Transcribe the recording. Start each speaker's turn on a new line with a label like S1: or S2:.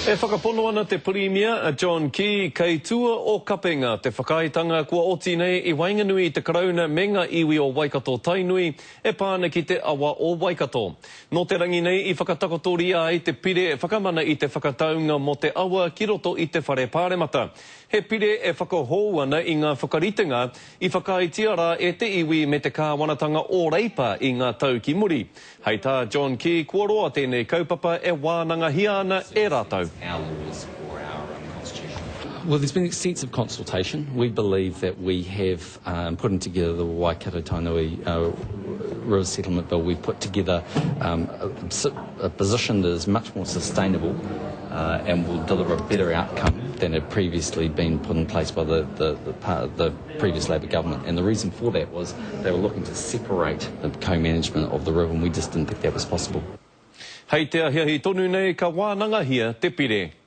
S1: E whakapono ana te Pirimia, a John Key, kei tua o Kapenga te whakaaetanga kua oti nei i waenganui i te Karauna me ngā iwi o Waikato-Tainui e pā ana ki te awa o Waikato. Nō te rangi nei i whakatakotoria ai te pire whakamana i te whakataunga mō te awa ki roto i te Whare Pāremata. He pire e whakahou ana i ngā whakaritenga i whakaaetia rā e te iwi me te kāwanatanga o Reipa i ngā tau ki muri. Hei tā John Key, kua roa tēnei kaupapa e wānangahia ana e rātou.
S2: Well, there's been extensive consultation. We believe that we have um, put together the Waikato Tainui uh, River Settlement Bill. We've put together um, a, a position that is much more sustainable uh, and will deliver a better outcome than had previously been put in place by the, the, the, part, the previous Labour government. And the reason for that was they were looking to separate the co-management of the river and we just didn't think that was possible.
S1: Hei te ahiahi tonu nei ka wānangahia te pire.